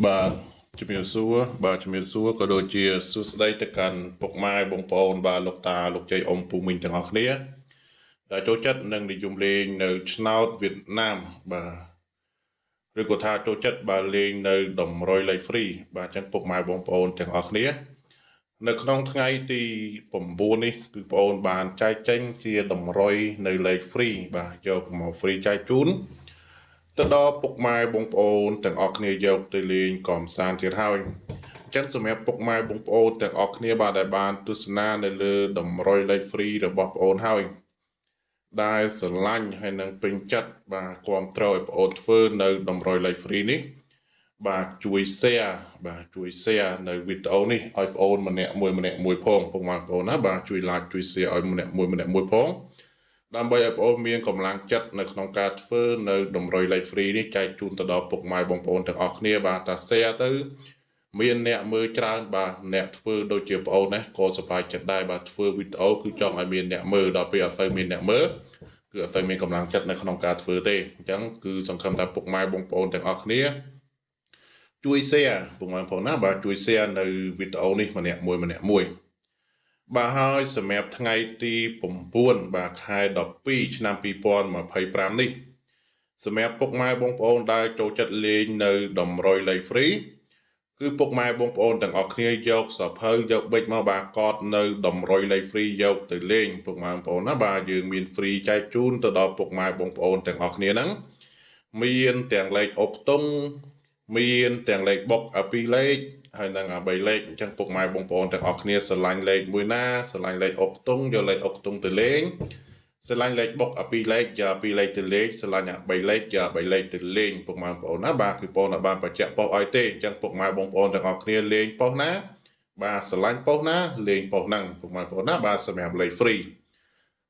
បាទជំរាបសួរបាទជំរាបសួរក៏ដូចជាសួស្តីទៅកាន់ពុកម៉ែបងប្អូនបាទលោកតាលោកចៃអ៊ំពូមីងទាំងអស់គ្នាដែលចូលចិត្តនិងនិយមលេងនៅឆ្នោតវៀតណាមបាទឬក៏ថាចូលចិត្តបាទលេងនៅតម្រុយលេខ free បាទអញ្ចឹងពុកម៉ែបងប្អូនទាំងអស់គ្នានៅក្នុងថ្ងៃទី9នេះគឺបងប្អូនបានចែកចេញជាតម្រុយនៅលេខ free បាទយកមក free ចែកជូនទៅដល់ពុកម៉ែបងប្អូនទាំងអស់គ្នាយកទៅលេងកំសាន្តទៀតហើយអញ្ចឹងសម្រាប់ពុកម៉ែបងប្អូនទាំងអស់គ្នាបាទដែលបានទស្សនានៅលើតម្រុយលេខ free របស់បងប្អូនហើយដែលស្រឡាញ់ហើយនឹងពេញចិត្តបាទគាំទ្រឲ្យបងប្អូនធ្វើនៅតម្រុយលេខ free នេះបាទជួយ share បាទជួយ share នៅវីដេអូនេះឲ្យបងប្អូនម្នាក់មួយម្នាក់មួយផងពុកម៉ែបងប្អូនណាបាទជួយ like ជួយ share ឲ្យម្នាក់មួយម្នាក់មួយផងដើម្បីឲ្យបងប្អូនមានកម្លាំងចិត្តនៅក្នុងការធ្វើនៅតម្រុយលេខ free នេះចែកជូនទៅដល់ពុកម៉ែបងប្អូនទាំងអស់គ្នាបាទតា share ទៅមានអ្នកមើលច្រើនបាទអ្នកធ្វើដូចជាបងប្អូនណាក៏សប្បាយចិត្តដែរបាទធ្វើវីដេអូគឺចង់ឲ្យមានអ្នកមើលដល់ពេលអត់សូវមានអ្នកមើលគឺអត់សូវមានកម្លាំងចិត្តនៅក្នុងការធ្វើទេអញ្ចឹងគឺសង្ឃឹមថាពុកម៉ែបងប្អូនទាំងអស់គ្នាជួយ share ពុកម៉ែបងប្អូនណាបាទជួយ share នៅវីដេអូនេះម្នាក់មួយម្នាក់មួយបាទហើយសម្រាប់ថ្ងៃទី9បាទខែ12ឆ្នាំ2025នេះសម្រាប់ពុកម៉ែបងប្អូនដែលចូលចិត្តលេងនៅតម្រុយលេខ free គឺពុកម៉ែបងប្អូនទាំងអស់គ្នាយកសភៅយកប៊ិចមកបាទកត់នៅតម្រុយលេខ free យកទៅលេងពុកម៉ែបងប្អូនណាបាទយើងមាន free ចែកជូនទៅដល់ពុកម៉ែបងប្អូនទាំងអស់គ្នាហ្នឹងមានទាំងលេខអុកតុងមានទាំងលេខបុកអា2លេខហើយនឹងអា3លេខអញ្ចឹងពុកម៉ែបងប្អូនទាំងអស់គ្នាស្រឡាញ់លេខមួយណាស្រឡាញ់លេខអុកតុងយកលេខអុកតុងទៅលេងស្រឡាញ់លេខបុកអា2លេខយក2លេខទៅលេងស្រឡាញ់អា3លេខយក3លេខទៅលេងពុកម៉ែបងប្អូនណាបាទគឺបងបានបញ្ជាក់ប៉ុស្តិ៍ឲ្យទេអញ្ចឹងពុកម៉ែបងប្អូនទាំងអស់គ្នាលេងប៉ុស្តិ៍ណាបាទស្រឡាញ់ប៉ុស្តិ៍ណាលេងប៉ុស្តិ៍ហ្នឹងពុកម៉ែបងប្អូនណាបាទសម្រាប់លេខ free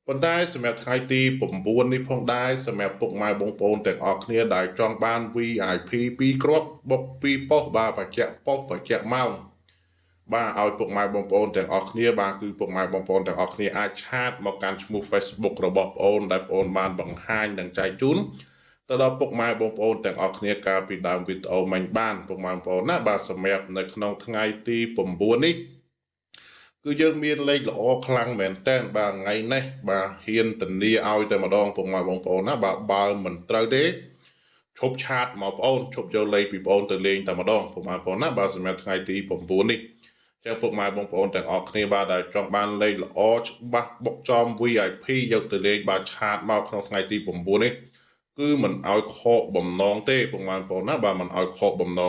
ប៉ុន្តែសម្រាប់ថ្ងៃទី9នេះផងដែរសម្រាប់ពុកម៉ែបងប្អូនទាំងអស់គ្នាដែលចង់បាន VIP 2គ្រាប់បុក2ប៉ុស្តិ៍បាទបញ្ជាក់ប៉ុស្តិ៍បញ្ជាក់ម៉ោងបាទឲ្យពុកម៉ែបងប្អូនទាំងអស់គ្នាបាទគឺពុកម៉ែបងប្អូនទាំងអស់គ្នាអាចឆាតមកកាន់ឈ្មោះ Facebook របស់បងប្អូនដែលបងប្អូនបានបង្ហាញនិងចែកជូនទៅដល់ពុកម៉ែបងប្អូនទាំងអស់គ្នាកាលពីដើមវីដេអូមិញបានពុកម៉ែបងប្អូនណាបាទសម្រាប់នៅក្នុងថ្ងៃទី9នេះគឺយើងមានលេខល្អខ្លាំងមែនតើបាទថ្ងៃនេះបាទហ៊ានធានាឲ្យតែម្ដងពុកម៉ែបងប្អូនណាបាទបើមិនត្រូវទេឈប់ឆាតមកបងប្អូនឈប់យកលេខពីបងប្អូនទៅលេងតែម្ដងពុកម៉ែបងប្អូនណាបាទសម្រាប់ថ្ងៃទី9នេះចឹងពុកម៉ែបងប្អូនទាំងអស់គ្នាបាទដែលចង់បានលេខល្អច្បាស់បុកចំ VIP យកទៅលេងបាទឆាតមកក្នុងថ្ងៃទី9នេះគឺមិនឲ្យខកបំណងទេពុកម៉ែបងប្អូនណាបាទមិនឲ្យខកបំណង